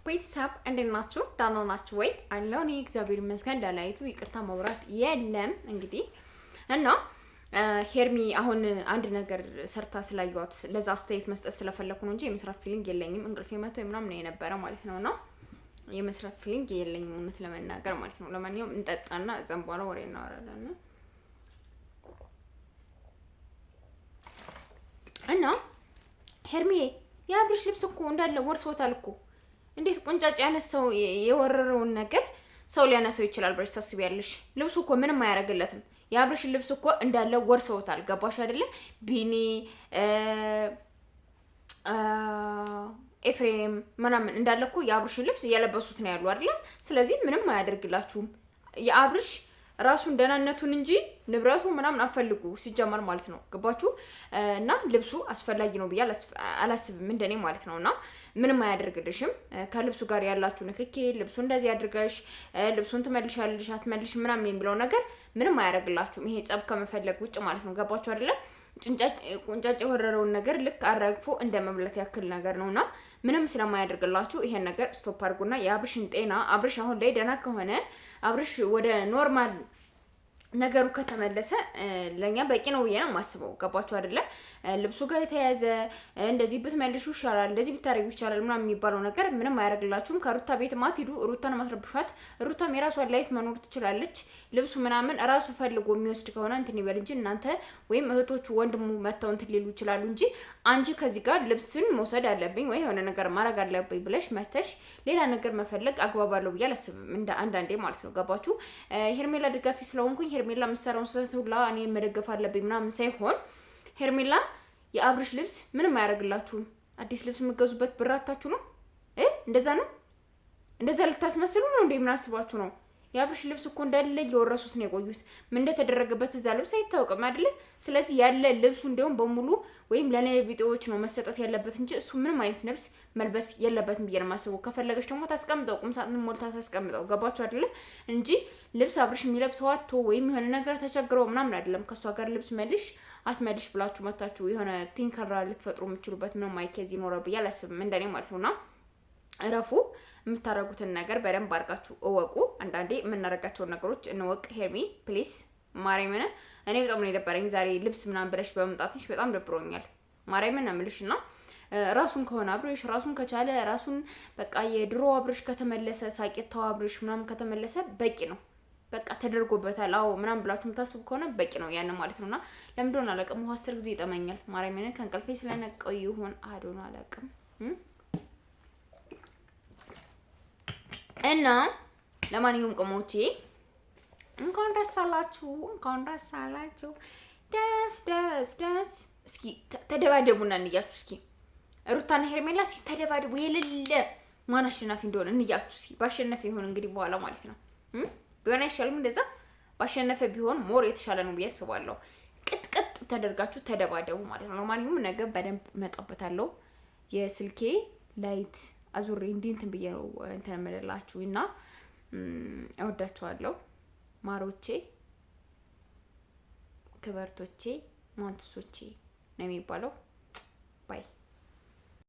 ቤተሰብ እንዴት ናችሁ? ደህና ናችሁ ወይ? አለሁ እኔ እግዚአብሔር ይመስገን። ላላይቱ ይቅርታ መብራት የለም እንግዲህ እና ሄርሚ አሁን አንድ ነገር ሰርታ ስላየኋት ለዛ አስተያየት መስጠት ስለፈለኩ ነው እንጂ የመስራት feeling የለኝም። እንቅልፌ መቶ ምናምን ነው የነበረ ማለት ነው እና የመስራት feeling የለኝም እውነት ለመናገር ማለት ነው። ለማንኛውም እንጠጣና እዛም በኋላ ወሬ እናወራለን እና ሄርሚዬ የአብርሽ ልብስ እኮ እንዳለ ወርሶታል እኮ። እንዴት ቁንጫጭ ያነሳው የወረረውን ነገር ሰው ሊያነሳው ይችላል ብለሽ ታስቢያለሽ? ልብሱ እኮ ምንም አያደርግለትም። የአብርሽ ልብስ እኮ እንዳለ ወርሰውታል። ገባሽ አይደለ? ቢኒ ኤፍሬም ምናምን እንዳለ እኮ የአብርሽን ልብስ እየለበሱት ነው ያሉ አይደለ? ስለዚህ ምንም አያደርግላችሁም። የአብርሽ ራሱን ደህናነቱን እንጂ ንብረቱ ምናምን አፈልጉ ሲጀመር ማለት ነው። ገባችሁ? እና ልብሱ አስፈላጊ ነው ብዬ አላስብም እንደኔ ማለት ነው። እና ምንም አያደርግልሽም። ከልብሱ ጋር ያላችሁ ንክኪ፣ ልብሱ እንደዚህ አድርገሽ ልብሱን ትመልሻለሽ አትመልሽ ምናምን የሚለው ነገር ምንም አያደርግላችሁም። ይሄ ጸብ ከመፈለግ ውጭ ማለት ነው። ገባችሁ አይደለም? ቁንጫጭ የወረረውን ነገር ልክ አራግፎ እንደ መብላት ያክል ነገር ነውና ምንም ስለማያደርግላችሁ ይሄን ነገር stop አድርጉና የአብርሽን ጤና፣ አብርሽ አሁን ላይ ደህና ከሆነ፣ አብርሽ ወደ normal ነገሩ ከተመለሰ ለእኛ በቂ ነው ብዬ ነው የማስበው። ገባችሁ አይደለ? ልብሱ ጋር የተያያዘ እንደዚህ ብትመልሹ ይሻላል፣ እንደዚህ ብታደርጊ ይሻላል ምናምን የሚባለው ነገር ምንም አያደርግላችሁም። ከሩታ ቤት ማትሄዱ፣ ሩታን ማትረብሿት። ሩታም የራሷን life መኖር ትችላለች። ልብሱ ምናምን ራሱ ፈልጎ የሚወስድ ከሆነ እንትን ይበል እንጂ እናንተ ወይም እህቶቹ ወንድሙ መጥተው እንትን ሊሉ ይችላሉ እንጂ አንቺ ከዚህ ጋር ልብስን መውሰድ አለብኝ ወይ የሆነ ነገር ማድረግ አለብኝ ብለሽ መተሽ ሌላ ነገር መፈለግ አግባብ አለው ብዬ አላስብም። እንደ አንዳንዴ ማለት ነው። ገባችሁ? ሄርሜላ ደጋፊ ስለሆንኩኝ ሄርሜላ የምትሰራውን ስህተት ሁላ እኔ መደገፍ አለብኝ ምናምን ሳይሆን ሄርሜላ የአብርሽ ልብስ ምንም አያደርግላችሁም። አዲስ ልብስ የምገዙበት ብራታችሁ ነው። እንደዛ ነው። እንደዛ ልታስመስሉ ነው እንዴ? ምን አስባችሁ ነው? የአብርሽ ልብስ እኮ እንዳለ እየወረሱት ነው የቆዩት። ምን እንደተደረገበት እዛ ልብስ አይታወቅም አይደለ? ስለዚህ ያለ ልብሱ እንዲያውም በሙሉ ወይም ለኔ ቢጤዎች ነው መሰጠት ያለበት እንጂ እሱ ምንም አይነት ልብስ መልበስ የለበትም ብዬ ነው የማስበው። ከፈለገች ደግሞ ታስቀምጠው፣ ቁም ሳጥን ሞልታ ታስቀምጠው። ገባችሁ አይደለ? እንጂ ልብስ አብርሽ የሚለብሰው አጥቶ ወይም የሆነ ነገር ተቸግረው ምናምን አይደለም። ከእሷ ጋር ልብስ መልሽ አስመልሽ ብላችሁ መታችሁ የሆነ ቲንከራ ልትፈጥሩ የምችሉበት ምንም አይ case ይኖራል ብዬ አላስብም፣ እንደኔ ማለት ነውና እረፉ። የምታደርጉትን ነገር በደንብ አድርጋችሁ እወቁ። አንዳንዴ የምናደርጋቸውን ነገሮች እንወቅ። ሄርሚ please፣ ማርያምን እኔ በጣም ነው የደበረኝ ዛሬ ልብስ ምናምን ብለሽ በመምጣትሽ በጣም ደብሮኛል። ማርያምን ነው የምልሽ እና ራሱን ከሆነ አብርሽ ራሱን ከቻለ፣ ራሱን በቃ የድሮ አብርሽ ከተመለሰ፣ ሳቂታው አብርሽ ምናምን ከተመለሰ በቂ ነው። በቃ ተደርጎበታል፣ አዎ ምናምን ብላችሁ የምታስቡ ከሆነ በቂ ነው ያን ማለት ነውና፣ ለምን እንደሆነ አላውቅም፣ ውሃ 10 ጊዜ ይጠመኛል። ማርያምን ከእንቅልፌ ስለነቀው ይሁን አዶን አላውቅም። እና ለማንኛውም ቅሞቼ እንኳን ደስ አላችሁ፣ እንኳን ደስ አላችሁ። ደስ ደስ ደስ። እስኪ ተደባደቡና እንያችሁ። እስኪ ሩታና ሄርሜላ እስኪ ተደባደቡ፣ የሌለ ማን አሸናፊ እንደሆነ እንያችሁ። እስኪ ባሸነፈ ይሆን እንግዲህ በኋላ ማለት ነው። ቢሆን አይሻልም? እንደዛ ባሸነፈ ቢሆን more የተሻለ ነው ብዬ አስባለሁ። ቅጥቅጥ ተደርጋችሁ ተደባደቡ ማለት ነው። ለማንኛውም ነገ በደንብ እመጣበታለሁ። የስልኬ light አዙሬ እንዲህ እንትን ብዬ ነው እንትን የምልላችሁ እና እወዳችኋለሁ ማሮቼ፣ ክበርቶቼ፣ ማንትሶቼ ነው የሚባለው። Bye.